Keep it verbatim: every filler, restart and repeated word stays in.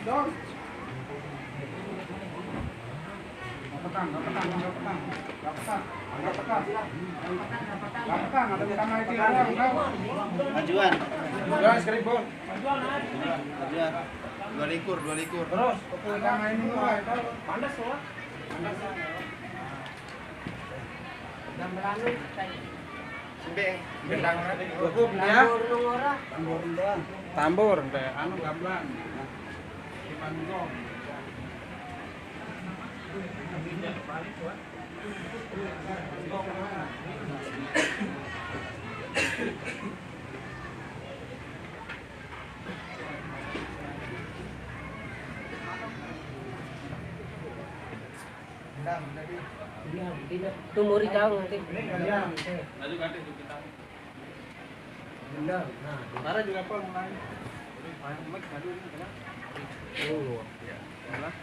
Dong. Gak petang, gak petang, gak petang. Gak petang, gak petang. Gak petang, ada utama itu orang, tahu. Majuan. Udah, seribu. Majuan. Dua likur, dua likur. Terus, ada main dua, itu. Pandas, loh. Pandas. Gamelan. Sembing, gendang. Cukup, ya. Tambur doang. Tambur, teh, anu, gamelan. Cuman gong. Gendang, jadi. Gendang, tidak. Itu muri kau nanti. Ini gendang. Lalu ganti untuk kita. Gendang. Nah, sekarang juga apa mulai? Main mic, aduh, ini kenapa? Oh. Ya, malah.